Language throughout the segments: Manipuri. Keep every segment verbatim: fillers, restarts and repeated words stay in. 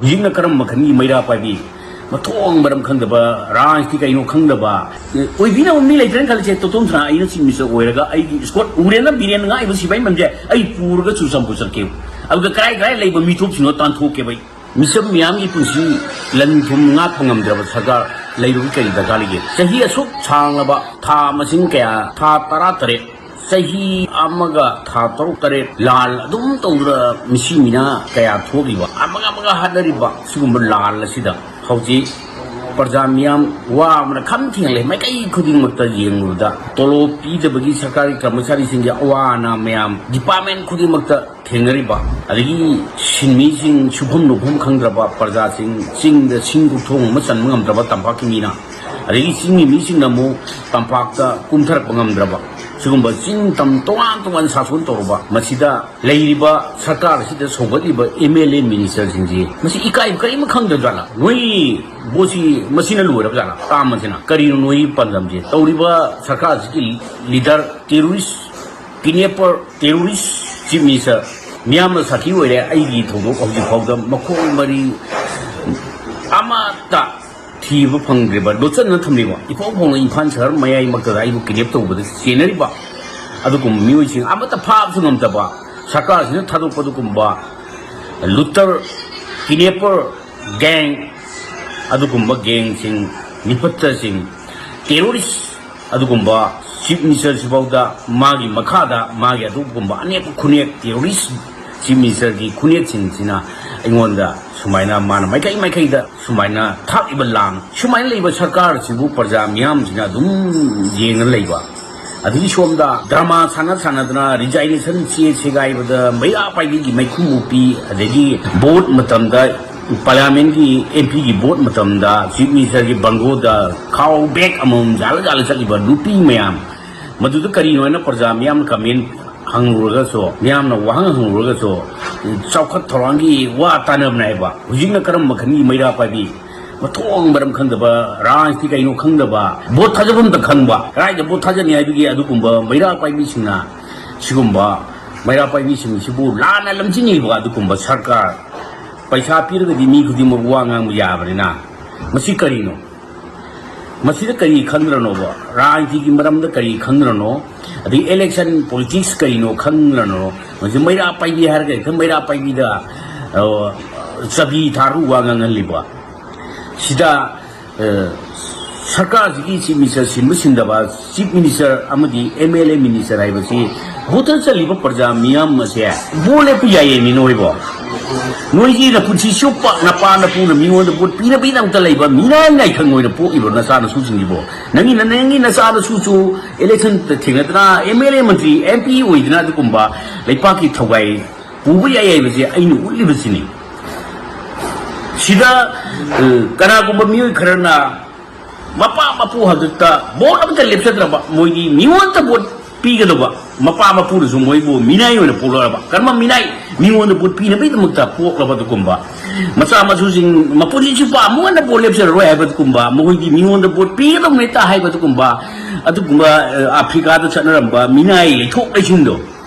ꯍꯧꯖꯤꯛꯅ ꯀꯔꯝꯕ ꯃꯈꯜꯒꯤ ꯃꯩꯔꯥ ꯄꯥꯏꯕꯤ? ꯃꯊꯣꯡ ꯃꯔꯝ ꯈꯪꯗꯕ, ꯔꯥꯖꯀꯤ ꯀꯩꯅꯣ ꯈꯪꯗꯕ, ꯑꯣꯏꯕꯤꯅꯕ ꯃꯤ ꯂꯩꯇ꯭ꯔꯦꯅ ꯈꯜꯂꯁꯦ꯫ ꯇꯣꯇꯣꯝ ꯁꯅꯥ ꯑꯩꯅ ꯆꯤꯞ ꯃꯤꯅꯤꯁꯇꯔ ꯑꯣꯏꯔꯒ ꯑꯩꯒꯤ ꯏꯁꯀꯣꯠ ꯎꯔꯦꯅ ꯕꯤꯔꯦꯟ ꯉꯥꯛꯏꯕ ꯁꯤꯐꯥꯏ ꯃꯌꯥꯝꯁꯦ ꯑꯩ ꯄꯨꯔꯒ ꯆꯨꯔꯆꯥꯟꯄꯨꯔ ꯆꯠꯀꯦ꯫ ꯑꯗꯨꯒ ꯀꯔꯥꯏ ꯀꯔꯥꯏ ꯂꯩꯕ ꯃꯤꯊꯣꯞꯁꯤꯡꯗꯣ ꯇꯥꯟꯊꯣꯛꯀꯦꯕ ꯑꯩ꯫ ꯃꯤꯆꯝ ꯃꯤꯌꯥꯝꯒꯤ ꯄꯨꯟꯁꯤ ꯂꯟ ꯊꯨꯝ ꯉꯥꯛꯄ ꯉꯝꯗ꯭ꯔꯕ ꯁꯔꯀꯥꯔ ꯂꯩꯕꯒꯤ ꯀꯔꯤ ꯗꯔꯀꯥꯔ ꯂꯩꯒꯦ? ꯆꯍꯤ ꯑꯁꯨꯛ ꯁꯥꯡꯂꯕ, ꯊꯥ ꯃꯁꯤꯡ ꯀꯌꯥ, ꯊꯥ ꯇꯔꯥ ꯇꯔꯦꯠ, ꯆꯍꯤ ꯑꯃꯒ ꯊꯥ ꯇꯔꯨꯛ ꯇꯔꯦꯠ ꯂꯥꯟ ꯑꯗꯨꯝ ꯇꯧꯗꯨꯅ ꯃꯤꯁꯤ ꯃꯤꯅꯥ ꯀꯌꯥ ꯊꯣꯛꯂꯤꯕ, ꯑꯃꯒ ꯑꯃꯒ ꯍꯥꯠꯅꯔꯤꯕ ꯁꯤꯒꯨꯝꯕ ꯂꯥꯟ ꯑꯁꯤꯗ ꯍꯧꯖꯤꯛ ꯄ꯭ꯔꯖꯥ ꯃꯤꯌꯥꯝ ꯋꯥꯕꯅ ꯈꯝ ꯊꯦꯡꯂꯦ꯫ ꯃꯥꯏꯀꯩ ꯈꯨꯗꯤꯡꯃꯛꯇ ꯌꯦꯡꯂꯨꯕꯗ ꯇꯣꯂꯣꯞ ꯄꯤꯗꯕꯒꯤ ꯁꯔꯀꯥꯔꯒꯤ ꯀꯔꯃꯆꯥꯔꯤꯁꯤꯡꯒꯤ ꯑꯋꯥ ꯑꯅꯥ ꯃꯌꯥꯝ ꯗꯤꯄꯥꯔꯠꯃꯦꯟ ꯈꯨꯗꯤꯡꯃꯛꯇ ꯊꯦꯡꯅꯔꯤꯕ, ꯑꯗꯒꯤ ꯁꯤꯟꯃꯤꯁꯤꯡ ꯁꯨꯐꯝ ꯅꯣꯝꯐꯝ ꯈꯪꯗ꯭ꯔꯕ ꯄ꯭ꯔꯖꯥꯁꯤꯡ, ꯆꯤꯡꯗ ꯁꯤꯡ ꯀꯣꯛꯊꯣꯡ ꯑꯃ ꯆꯟꯕ ꯉꯝꯗ꯭ꯔꯕ ꯇꯝꯄꯥꯛꯀꯤ ꯃꯤꯅ, ꯑꯗꯒꯤ ꯆꯤꯡꯒꯤ ꯃꯤꯁꯤꯡꯅ ꯑꯃꯨꯛ ꯇꯝꯄꯥꯛꯇ ꯀꯨꯝꯊꯔꯛꯄ ꯉꯝꯗ꯭ꯔꯕ, ꯁꯤꯒꯨꯝꯕ ꯆꯤꯡ ꯇꯝ ꯇꯣꯉꯥꯟ ꯇꯣꯉꯥꯟ ꯁꯥꯁꯣꯟ ꯇꯧꯔꯕ, ꯃꯁꯤꯗ ꯂꯩꯔꯤꯕ ꯁꯔꯀꯥꯔ ꯑꯁꯤꯗ ꯁꯧꯒꯠꯂꯤꯕ ꯑꯦꯝ ꯑꯦꯜ ꯑꯦ ꯃꯤꯅꯤꯁꯇꯔꯁꯤꯡꯁꯤ ꯃꯁꯤ ꯏꯀꯥꯏꯕ ꯀꯔꯤꯝ ꯈꯪꯗ꯭ꯔꯖꯥꯠꯂ? ꯅꯣꯏ ꯕꯣꯠꯁꯤ ꯃꯁꯤꯅ ꯂꯣꯏꯔꯕ ꯖꯥꯠꯂ? ꯇꯥꯝꯕꯁꯤꯅ ꯀꯔꯤꯅꯣ ꯅꯣꯏꯒꯤ ꯄꯥꯟꯗꯝꯁꯦ? ꯇꯧꯔꯤꯕ ꯁꯔꯀꯥꯔ ꯑꯁꯤꯒꯤ leader terrorist kidnapper, terrorist chief minister ꯃꯤꯌꯥꯝꯅ ꯁꯥꯈꯤ ꯑꯣꯏꯔꯦ꯫ ꯑꯩꯒꯤ ꯊꯧꯗꯣꯛ ꯍꯧꯖꯤꯛ ꯐꯥꯎꯗ ꯃꯈꯣꯡ ꯃꯔꯤ ꯑꯃꯠꯇ ꯊꯤꯕ ꯐꯪꯗ꯭ꯔꯤꯕ, ꯂꯣꯠꯁꯤꯟꯅ ꯊꯝꯂꯤꯕ, ꯏꯐꯥꯎ ꯐꯥꯎꯅ ꯏꯝꯐꯥꯜ ꯁꯍꯔ ꯃꯌꯥꯏꯃꯛꯇꯗ ꯑꯩꯕꯨ ꯀꯤꯗꯅꯦꯞ ꯇꯧꯕꯗ ꯆꯦꯟꯅꯔꯤꯕ ꯑꯗꯨꯒꯨꯝꯕ ꯃꯤꯑꯣꯏꯁꯤꯡ ꯑꯃꯠꯇ ꯐꯥꯕꯁꯨ ꯉꯝꯗꯕ, ꯁꯔꯀꯥꯔꯁꯤꯅ ꯊꯥꯗꯣꯛꯄ ꯑꯗꯨꯒꯨꯝꯕ ꯂꯨꯇꯔ ꯀꯤꯗꯅꯦꯄꯔ ꯒꯦꯡ, ꯑꯗꯨꯒꯨꯝꯕ ꯒꯦꯡꯁꯤꯡ, ꯃꯤꯐꯠꯇꯁꯤꯡ, ꯇꯦꯔꯣꯔꯤꯁ ꯑꯗꯨꯒꯨꯝꯕ ꯆꯤꯐ ꯃꯤꯅꯤꯁꯇꯔꯁꯤꯐꯥꯎꯗ ꯃꯥꯒꯤ ꯃꯈꯥꯗ ꯃꯥꯒꯤ ꯑꯗꯨꯒꯨꯝꯕ ꯑꯅꯦꯛꯄ ꯈꯨꯅꯦꯛ, ꯇꯦꯔꯣꯔꯤꯁ ꯆꯤꯐ ꯃꯤꯅꯤꯁꯇꯔꯒꯤ ꯈꯨꯅꯦꯛꯁꯤꯡꯁꯤꯅ ꯑꯩꯉꯣꯟꯗ ꯁꯨꯃꯥꯏꯅ ꯃꯥꯅ ꯃꯥꯏꯀꯩ ꯃꯥꯏꯀꯩꯗ ꯁꯨꯃꯥꯏꯅ ꯊꯥꯛꯏꯕ ꯂꯥꯡ, ꯁꯨꯃꯥꯏꯅ ꯂꯩꯕ ꯁꯔꯀꯥꯔꯁꯤꯕꯨ ꯄ꯭ꯔꯖꯥ ꯃꯤꯌꯥꯝꯁꯤꯅ ꯑꯗꯨꯝ ꯌꯦꯡꯉ ꯂꯩꯕ꯫ ꯑꯗꯒꯤ ꯁꯣꯝꯗ ꯗ꯭ꯔꯃꯥ ꯁꯥꯟꯅ ꯁꯥꯟꯅꯗꯅ ꯔꯤꯖꯥꯏꯅꯦꯁꯟ ꯆꯦ ꯁꯦꯒꯥꯏꯕꯗ ꯃꯩꯔꯥ ꯄꯥꯏꯕꯤꯒꯤ ꯃꯩꯈꯨ ꯃꯨꯛꯄꯤ, ꯑꯗꯒꯤ ꯚꯣꯠ ꯃꯇꯝꯗ ꯄꯥꯔꯂꯤꯌꯥꯃꯦꯟꯒꯤ ꯑꯦꯝ ꯄꯤꯒꯤ ꯚꯣꯠ ꯃꯇꯝꯗ ꯆꯤꯐ ꯃꯤꯅꯤꯁꯇꯔꯒꯤ ꯕꯪꯒꯣꯗ ꯈꯥꯎ ꯕꯦꯒ ꯑꯃꯃꯝ ꯌꯥꯜꯂ ꯌꯥꯜꯂ ꯆꯠꯂꯤꯕ ꯅꯨꯄꯤ ꯃꯌꯥꯝ, ꯃꯗꯨꯗ ꯀꯔꯤꯅꯣ ꯍꯥꯏꯅ ꯄ꯭ꯔꯖꯥ ꯃꯤꯌꯥꯝꯅ ꯀꯃꯦꯟ ꯍꯪꯂꯨꯔꯒꯁꯨ, ꯃꯤꯌꯥꯝꯅ ꯋꯥꯍꯪ ꯍꯪꯂꯨꯔꯒꯁꯨ, ꯆꯥꯎꯈꯠ ꯊꯧꯔꯥꯡꯒꯤ ꯋꯥ ꯇꯥꯟꯅꯕꯅꯦ ꯍꯥꯏꯕ꯫ ꯍꯧꯖꯤꯛꯅ ꯀꯔꯝꯕ ꯃꯈꯜꯒꯤ ꯃꯩꯔꯥ ꯄꯥꯏꯕꯤ? ꯃꯊꯣꯡ ꯃꯔꯝ ꯈꯪꯗꯕ, ꯔꯥꯖꯅꯤꯇꯤ ꯀꯩꯅꯣ ꯈꯪꯗꯕ, ꯚꯣꯠ ꯊꯥꯗꯐꯝꯇ ꯈꯪꯕ, ꯀꯗꯥꯏꯗ ꯚꯣꯠ ꯊꯥꯗꯅꯤ ꯍꯥꯏꯕꯒꯤ ꯑꯗꯨꯒꯨꯝꯕ ꯃꯩꯔꯥ ꯄꯥꯏꯕꯤꯁꯤꯡꯅ ꯁꯤꯒꯨꯝꯕ ꯃꯩꯔꯥ ꯄꯥꯏꯕꯤꯁꯤꯡꯁꯤꯕꯨ ꯂꯥꯟꯅ ꯂꯝꯖꯤꯡꯉꯤꯕ ꯑꯗꯨꯒꯨꯝꯕ ꯁꯔꯀꯥꯔ ꯄꯩꯁꯥ ꯄꯤꯔꯒꯗꯤ ꯃꯤ ꯈꯨꯗꯤꯡꯃꯛ ꯋꯥ ꯉꯥꯡꯕ ꯌꯥꯕꯅꯤꯅ, ꯃꯁꯤ ꯀꯔꯤꯅꯣ? ꯃꯁꯤꯗ ꯀꯔꯤ ꯈꯪꯗ꯭ꯔꯅꯣꯕ? ꯔꯥꯖꯅꯤꯇꯤꯒꯤ ꯃꯔꯝꯗ ꯀꯔꯤ ꯈꯪꯗ꯭ꯔꯅꯣ? ꯑꯗꯒꯤ election politics ꯀꯔꯤꯅꯣ ꯈꯪꯗ꯭ꯔꯅꯣ? ꯃꯁꯤ ꯃꯩꯔꯥ ꯄꯥꯏꯕꯤ ꯍꯥꯏꯔꯒ ꯍꯦꯛꯇ ꯃꯩꯔꯥ ꯄꯥꯏꯕꯤꯗ, ꯑ, ꯆꯕꯤ ꯊꯥꯔꯒ ꯋꯥ ꯉꯥꯡꯍꯜꯂꯤꯕ꯫ ꯁꯤꯗ, ꯑ, ꯁꯔꯀꯥꯔꯁꯤꯒꯤ chief minister ꯁꯤꯟꯕ ꯁꯤꯟꯗꯕ, chief minister ꯑꯃꯗꯤ M L A minister ꯍꯥꯏꯕꯁꯤ ꯚꯣꯇꯔ ꯆꯠꯂꯤꯕ ꯄ꯭ꯔꯖꯥ ꯃꯤꯌꯥꯝ ꯑꯁꯦ ꯚꯣꯠ ꯂꯦꯞꯄ ꯌꯥꯏꯌꯦ ꯃꯤ ꯅꯣꯏꯕꯣ꯫ ꯅꯣꯏꯒꯤ ꯅꯄꯨꯟꯁꯤ ꯆꯨꯞꯄ ꯅꯄꯥ ꯅꯄꯨꯅ ꯃꯤꯉꯣꯟꯗ ꯚꯣꯠ ꯄꯤꯅꯕꯒꯤꯗꯃꯛꯇ ꯂꯩꯕ ꯃꯤꯅꯥꯏ ꯅꯥꯏꯊꯪ ꯑꯣꯏꯅ ꯄꯣꯛꯏꯕ꯭ꯔꯣ ꯅꯆꯥꯅꯁꯨꯁꯤꯡꯁꯤꯕꯣ? ꯅꯪꯒꯤ ꯅꯪꯒꯤ ꯅꯆꯥꯅꯁꯨꯁꯨ election ꯊꯦꯡꯅꯗꯅ M L A Mantri M P ꯑꯣꯏꯗꯅ ꯑꯗꯨꯒꯨꯝꯕ ꯂꯩꯄꯥꯛꯀꯤ ꯊꯧꯒꯥꯏ ꯄꯨꯕ ꯌꯥꯏ ꯍꯥꯏꯕꯁꯦ ꯑꯩꯅ ꯎꯠꯂꯤꯕꯁꯤꯅꯤ꯫ ꯁꯤꯗ, ꯑ, ꯀꯅꯥꯒꯨꯝꯕ ꯃꯤꯑꯣꯏ ꯈꯔꯅ ꯃꯄꯥ ꯃꯄꯨ ꯍꯥꯛꯇꯛꯇ ꯚꯣꯠ ꯑꯃꯠꯇ ꯂꯦꯞꯆꯗ꯭ꯔꯕ, ꯃꯣꯏꯗꯤ ꯃꯤꯉꯣꯟꯗ ꯚꯣꯠ ꯄꯤꯒꯗꯧꯕ, ꯃꯄꯥ ꯃꯄꯨꯅꯁꯨ ꯃꯣꯏꯕꯨ ꯃꯤꯅꯥꯏ ꯑꯣꯏꯅ ꯄꯣꯛꯂꯛꯑꯕ, ꯀꯔꯝꯕ ꯃꯤꯅꯥꯏ? ꯃꯤꯉꯣꯟꯗ ꯚꯣꯠ ꯄꯤꯅꯕꯒꯤꯗꯃꯛꯇ ꯄꯣꯛꯂꯕ ꯑꯗꯨꯒꯨꯝꯕ ꯃꯆꯥ ꯃꯁꯨꯁꯤꯡ ꯃꯄꯨꯟꯁꯤ ꯆꯨꯞꯄ ꯑꯃꯨꯛ ꯍꯟꯅ ꯚꯣꯠ ꯂꯦꯞꯆꯔꯔꯣꯏ ꯍꯥꯏꯕ ꯑꯗꯨꯒꯨꯝꯕ, ꯃꯈꯣꯏꯗꯤ ꯃꯤꯉꯣꯟꯗ ꯚꯣꯠ ꯄꯤꯒꯗꯧꯕ ꯅꯠꯇ ꯍꯥꯏꯕ ꯑꯗꯨꯒꯨꯝꯕ, ꯑꯗꯨꯒꯨꯝꯕ, ꯑ, ꯑꯐ꯭ꯔꯤꯀꯥꯗ ꯆꯠꯅꯔꯝꯕ ꯃꯤꯅꯥꯏ ꯂꯩꯊꯣꯛ ꯂꯩꯁꯤꯟꯗꯣ,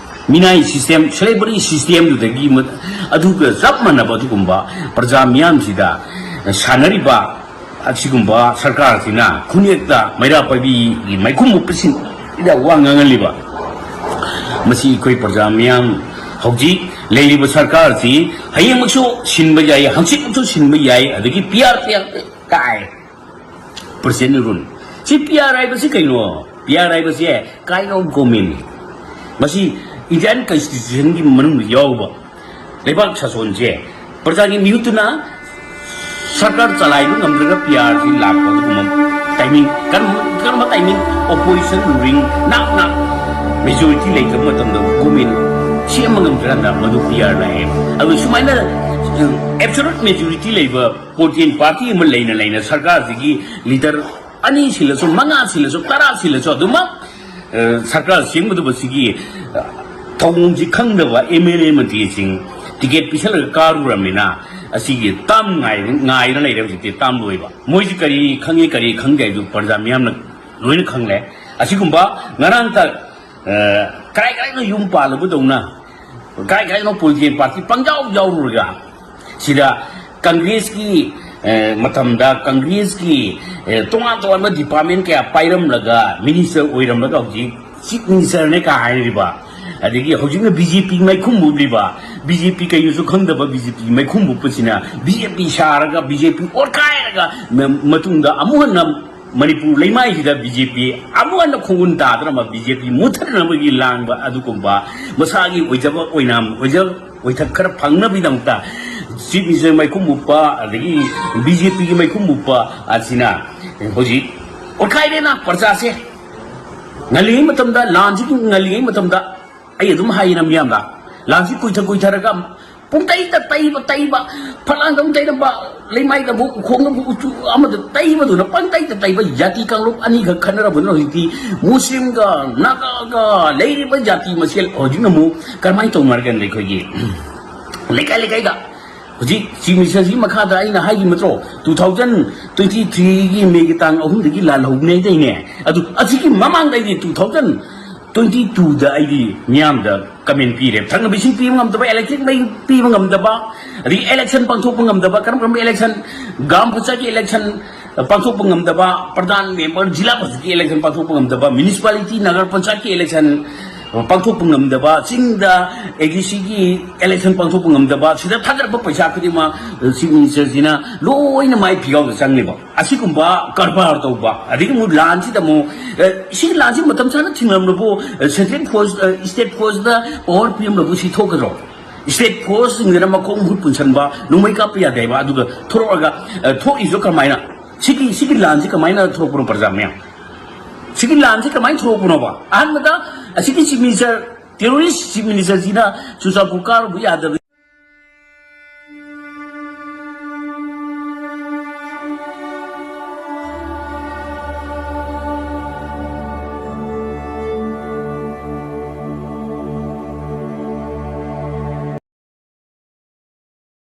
ꯃꯤꯅꯥꯏ system, slavery systemꯗꯨꯗꯒꯤ ꯃ-, ꯑꯗꯨꯒ ꯆꯞ ꯃꯥꯟꯅꯕ ꯑꯗꯨꯒꯨꯝꯕ ꯄ꯭ꯔꯖꯥ ꯃꯤꯌꯥꯝꯁꯤꯗ ꯁꯥꯟꯅꯔꯤꯕ ꯑꯁꯤꯒꯨꯝꯕ ꯁꯔꯀꯥꯔꯁꯤꯅ ꯈꯨꯟꯌꯦꯛꯇ ꯃꯩꯔꯥ ꯄꯥꯏꯕꯤꯒꯤ ꯃꯩꯈꯨ ꯃꯨꯛꯄꯁꯤꯡꯗ ꯋꯥ ꯉꯥꯡꯍꯜꯂꯤꯕ, ꯃꯁꯤ ꯑꯩꯈꯣꯏ ꯄ꯭ꯔꯖꯥ ꯃꯤꯌꯥꯝ ꯍꯧꯖꯤꯛ ꯂꯩꯔꯤꯕ ꯁꯔꯀꯥꯔꯁꯤ ꯍꯌꯦꯡꯃꯛꯁꯨ ꯁꯤꯟꯕ ꯌꯥꯏ, ꯍꯪꯆꯤꯠꯃꯛꯁꯨ ꯁꯤꯟꯕ ꯌꯥꯏ, ꯑꯗꯒꯤ P R, P R ꯀꯥꯏ꯫ President rule꯫ ꯁꯤ P R ꯍꯥꯏꯕꯁꯤ ꯀꯩꯅꯣ? P R ꯍꯥꯏꯕꯁꯦ kind of government꯫ ꯃꯁꯤ Indian Constitutionꯒꯤ ꯃꯅꯨꯡꯗ ꯌꯥꯎꯕ ꯂꯩꯕꯥꯛ ꯁꯥꯁꯣꯟꯁꯦ ꯄ꯭ꯔꯖꯥꯒꯤ ꯃꯤꯍꯨꯠꯇꯨꯅ ꯁꯔꯀꯥꯔ ꯆꯂꯥꯏꯕ ꯉꯝꯗ꯭ꯔꯒ P R ꯁꯤ ꯂꯥꯛꯄ ꯑꯗꯨꯒꯨꯝꯕ timing꯫ ꯀꯔꯝꯕ, ꯀꯔꯝꯕ timing? Opposition ruling ꯅꯥꯛ ꯅꯥꯛ majority ꯂꯩꯇꯕ ꯃꯇꯝꯗ government ꯁꯦꯝꯕ ꯉꯝꯗ꯭ꯔꯀꯥꯟꯗ ꯃꯗꯨ P R ꯂꯥꯛꯑꯦ꯫ ꯑꯗꯨ ꯁꯨꯃꯥꯏꯅ, ꯎꯝ, absolute majority ꯂꯩꯕ political party ꯑꯃ ꯂꯩꯅ ꯂꯩꯅ ꯁꯔꯀꯥꯔꯁꯤꯒꯤ leader ꯑꯅꯤ ꯁꯤꯜꯂꯁꯨ, ꯃꯉꯥ ꯁꯤꯜꯂꯁꯨ, ꯇꯔꯥ ꯁꯤꯜꯂꯁꯨ ꯑꯗꯨꯃꯛ, ꯑ, ꯁꯔꯀꯥꯔ ꯁꯦꯝꯒꯗꯕꯁꯤꯒꯤ, ꯑ, ꯊꯧꯑꯣꯡꯁꯤ ꯈꯪꯗꯕ M L A ꯃꯟꯇ꯭ꯔꯤꯁꯤꯡ ticket ꯄꯤꯁꯜꯂꯒ ꯀꯥꯔꯨꯔꯕꯅꯤꯅ ꯑꯁꯤꯒꯤ term ꯉꯥꯏ-, ꯉꯥꯏꯔ ꯂꯩꯔꯦ ꯍꯧꯖꯤꯛꯇꯤ term ꯂꯣꯏꯕ꯫ ꯃꯣꯏꯁꯤ ꯀꯔꯤ ꯈꯪꯉꯤ ꯀꯔꯤ ꯈꯪꯗꯦ ꯍꯥꯏꯕꯗꯨ ꯄ꯭ꯔꯖꯥ ꯃꯤꯌꯥꯝꯅ ꯂꯣꯏꯅ ꯈꯪꯂꯦ꯫ ꯑꯁꯤꯒꯨꯝꯕ ꯉꯔꯥꯡꯇ, ꯑ, ꯀꯔꯥꯏ ꯀꯔꯥꯏꯅꯣ ꯌꯨꯝ ꯄꯥꯜꯂꯕꯗꯧꯅ ꯀꯥꯏ ꯀꯥꯏꯅꯣ political party ꯄꯪꯌꯥꯎ ꯌꯥꯎꯔꯨꯔꯒ ꯁꯤꯗ ꯀꯪꯒ꯭ꯔꯦꯁꯀꯤ, ꯑꯦ, ꯃꯇꯝꯗ ꯀꯪꯒ꯭ꯔꯦꯁꯀꯤ, ꯑꯦ, ꯇꯣꯉꯥꯟ ꯇꯣꯉꯥꯟꯕ ꯗꯤꯄꯥꯔꯠꯃꯦꯟ ꯀꯌꯥ ꯄꯥꯏꯔꯝꯂꯒ ꯃꯤꯅꯤꯁꯇꯔ ꯑꯣꯏꯔꯝꯂꯒ ꯍꯧꯖꯤꯛ ꯆꯤꯐ ꯃꯤꯅꯤꯁꯇꯔꯅꯦ ꯀꯥ ꯍꯥꯏꯔꯤꯕ, ꯑꯗꯒꯤ ꯍꯧꯖꯤꯛꯅ ꯕꯤ ꯖꯦ ꯄꯤ ꯃꯩꯈꯨ ꯃꯨꯠꯂꯤꯕ, ꯕꯤ ꯖꯦ ꯄꯤ ꯀꯩꯅꯣꯁꯨ ꯈꯪꯗꯕ ꯕꯤ ꯖꯦ ꯄꯤ ꯃꯩꯈꯨ ꯃꯨꯠꯄꯁꯤꯅ ꯕꯤ ꯖꯦ ꯄꯤ ꯁꯥꯔꯒ ꯕꯤ ꯖꯦ ꯄꯤ ꯑꯣꯠꯈꯥꯏꯔꯒ ꯃ-, ꯃꯇꯨꯡꯗ ꯑꯃꯨꯛ ꯍꯟꯅ ꯃꯅꯤꯄꯨꯔ ꯂꯩꯃꯥꯏꯁꯤꯗ ꯕꯤ ꯖꯦ ꯄꯤ ꯑꯃꯨꯛ ꯍꯟꯅ ꯈꯣꯡꯒꯨꯟ ꯇꯥꯗꯅꯕ, ꯕꯤ ꯖꯦ ꯄꯤ ꯃꯨꯠꯊꯠꯅꯕꯒꯤ ꯂꯥꯡꯕ ꯑꯗꯨꯒꯨꯝꯕ ꯃꯁꯥꯒꯤ ꯑꯣꯏꯖꯕ ꯑꯣꯏꯅꯥꯝ, ꯑꯣꯏꯖ-, ꯑꯣꯏꯊꯛ ꯈꯔ ꯐꯪꯅꯕꯒꯤꯗꯃꯛꯇ ꯆꯤꯐ ꯃꯤꯅꯤꯁꯇꯔ ꯃꯩꯈꯨ ꯃꯨꯞꯄ, ꯑꯗꯒꯤ ꯕꯤ ꯖꯦ ꯄꯤꯒꯤ ꯃꯩꯈꯨ ꯃꯨꯞꯄ ꯑꯁꯤꯅ ꯍꯧꯖꯤꯛ ꯑꯣꯠꯈꯥꯏꯔꯦꯅ ꯄ꯭ꯔꯖꯥꯁꯦ꯫ ꯉꯜꯂꯤꯉꯩ ꯃꯇꯝꯗ, ꯂꯥꯟꯁꯤꯒꯤ ꯉꯜꯂꯤꯉꯩ ꯃꯇꯝꯗ ꯑꯩ ꯑꯗꯨꯝ ꯍꯥꯏꯌꯦꯅ ꯃꯤꯌꯥꯝꯗ, ꯂꯥꯟꯁꯤ ꯀꯨꯏꯊ ꯀꯨꯏꯊꯔꯒ ꯄꯨꯡꯇꯩꯗ ꯇꯩꯕ, ꯇꯩꯕ, ꯐꯛꯂꯥꯡꯗ ꯑꯃꯨꯛ ꯇꯩꯔꯝꯕ, ꯂꯩꯃꯥꯏꯗꯕꯨ, ꯎꯈꯣꯡꯗꯕꯨ, ꯎꯆꯨ ꯑꯃꯗ ꯇꯩꯕꯗꯨꯅ ꯄꯪꯇꯩꯗ ꯇꯩꯕ, ꯖꯥꯇꯤ ꯀꯥꯡꯂꯨꯞ ꯑꯅꯤꯈꯛ ꯈꯟꯅꯔꯕꯗꯨꯅ ꯍꯧꯖꯤꯛꯇꯤ ꯃꯨꯁꯂꯤꯝꯒ ꯅꯥꯒꯥꯒ ꯂꯩꯔꯤꯕ ꯖꯥꯇꯤ ꯃꯁꯦꯜ ꯍꯧꯖꯤꯛꯅ ꯑꯃꯨꯛ ꯀꯔꯝꯍꯥꯏꯅ ꯇꯧꯅꯔꯒꯦꯅ ꯑꯩꯈꯣꯏꯒꯤ ꯂꯩꯀꯥꯏ ꯂꯩꯀꯥꯏꯗ ꯍꯧꯖꯤꯛ ꯆꯤꯐ ꯃꯤꯅꯤꯁꯇꯔꯁꯤ ꯃꯈꯥꯗ ꯑꯩꯅ ꯍꯥꯏꯈꯤꯕ ꯅꯠꯇ꯭ꯔꯣ, ꯇꯨ ꯊꯥꯎꯖꯟ ꯇ꯭ꯋꯦꯟꯇꯤ ꯊ꯭ꯔꯤꯒꯤ ꯃꯦꯒꯤ ꯇꯥꯡ ꯑꯍꯨꯝꯗꯒꯤ ꯂꯥꯜꯍꯧꯕꯅꯦ ꯍꯥꯏꯗꯥꯏꯅꯦ? ꯑꯗꯨ ꯑꯁꯤꯒꯤ ꯃꯃꯥꯡꯗ ꯑꯩꯗꯤ ꯇꯨ ꯊꯥꯎꯖꯟ ꯇ꯭ꯋꯦꯟꯇꯤ ꯇꯨꯗ ꯑꯩꯗꯤ ꯃꯤꯌꯥꯝꯗ ꯀꯃꯦꯟ ꯄꯤꯔꯦ꯫ ꯊꯛꯅꯕ ꯏꯁꯤꯡ ꯄꯤꯕ ꯉꯝꯗꯕ, ꯏꯂꯦꯛꯇ꯭ꯔꯤꯛ ꯃꯩ ꯄꯤꯕ ꯉꯝꯗꯕ, ꯑꯗꯒꯤ ꯏꯂꯦꯛꯁꯟ ꯄꯥꯡꯊꯣꯛꯄ ꯉꯝꯗꯕ, ꯀꯔꯝ ꯀꯔꯝꯕ ꯏꯂꯦꯛꯁꯟ, ꯒ꯭ꯔꯥꯝ ꯄꯟꯆꯥꯌꯠꯀꯤ ꯏꯂꯦꯛꯁꯟ ꯄꯥꯡꯊꯣꯛꯄ ꯉꯝꯗꯕ, ꯄ꯭ꯔꯙꯥꯟ, ꯃꯦꯝꯕꯔ, ꯖꯤꯂꯥ ꯄꯔꯤꯁꯠꯀꯤ ꯏꯂꯦꯛꯁꯟ ꯄꯥꯡꯊꯣꯛꯄ ꯉꯝꯗꯕ, ꯃ꯭ꯌꯨꯅꯤꯁꯤꯄꯥꯂꯤꯇꯤ, ꯅꯒꯔ ꯄꯟꯆꯥꯌꯠꯀꯤ ꯏꯂꯦꯛꯁꯟ ꯄꯥꯡꯊꯣꯛꯄ ꯉꯝꯗꯕ, ꯆꯤꯡꯗ ꯑꯦ ꯗꯤ ꯁꯤꯒꯤ ꯏꯂꯦꯛꯁꯟ ꯄꯥꯡꯊꯣꯛꯄ ꯉꯝꯗꯕ, ꯁꯤꯗ ꯊꯥꯗꯔꯛꯄ ꯄꯩꯁꯥ ꯈꯨꯗꯤꯡꯃꯛ ꯆꯤꯐ ꯃꯤꯅꯤꯁꯇꯔꯁꯤꯅ ꯂꯣꯏꯅ ꯃꯥꯏ ꯐꯤꯒꯥꯎꯗ ꯆꯪꯂꯤꯕ꯫ ꯑꯁꯤꯒꯨꯝꯕ ꯀꯔꯕꯥꯔ ꯇꯧꯕ, ꯑꯗꯒꯤ ꯑꯃꯨꯛ ꯂꯥꯟꯁꯤꯗ ꯑꯃꯨꯛ, ꯑꯦ, ꯁꯤꯒꯤ ꯂꯥꯟꯁꯤ ꯃꯇꯝ ꯆꯥꯅ ꯊꯤꯡꯂꯝꯂꯕꯨ, ꯑꯦ, ꯁꯦꯟꯇ꯭ꯔꯦꯜ ꯐꯣꯔꯁ, ꯑꯦ, ꯁ꯭ꯇꯦꯠ ꯐꯣꯔꯁꯇ ꯄꯋꯥꯔ ꯄꯤꯔꯝꯂꯕꯨ ꯁꯤ ꯊꯣꯛꯀꯗ꯭ꯔꯣ? ꯁ꯭ꯇꯦꯠ ꯐꯣꯔꯁꯁꯤꯡꯁꯤꯅ ꯃꯈꯣꯡ ꯃꯈꯨꯠ ꯄꯨꯟꯁꯟꯕ, ꯅꯣꯡꯃꯩ ꯀꯥꯞꯄ ꯌꯥꯗꯦ ꯍꯥꯏꯕ, ꯑꯗꯨꯒ ꯊꯣꯛꯂꯛꯑꯒ, ꯑꯦ, ꯊꯣꯛꯏꯁꯤꯗꯣ ꯀꯃꯥꯏꯅ? ꯁꯤꯒꯤ, ꯁꯤꯒꯤ ꯂꯥꯟꯁꯤ ꯀꯃꯥꯏꯅ ꯊꯣꯛꯂꯛꯄꯅꯣ, ꯄ꯭ꯔꯖꯥ ꯃꯌꯥꯝ? ꯁꯤꯒꯤ ꯂꯥꯟꯁꯤ ꯀꯃꯥꯏꯅ ꯊꯣꯛꯂꯛꯄꯅꯣꯕ? ꯑꯍꯥꯟꯕꯗ ꯑꯁꯤꯒꯤ ꯆꯤꯐ ꯃꯤꯅꯤꯁꯇꯔ, ꯇꯦꯔꯣꯔꯤꯁ ꯆꯤꯐ ꯃꯤꯅꯤꯁꯇꯔꯁꯤꯅ ꯆꯨꯔꯆꯥꯟꯄꯨꯔ ꯀꯥꯔꯨꯕ ꯌꯥꯗꯕ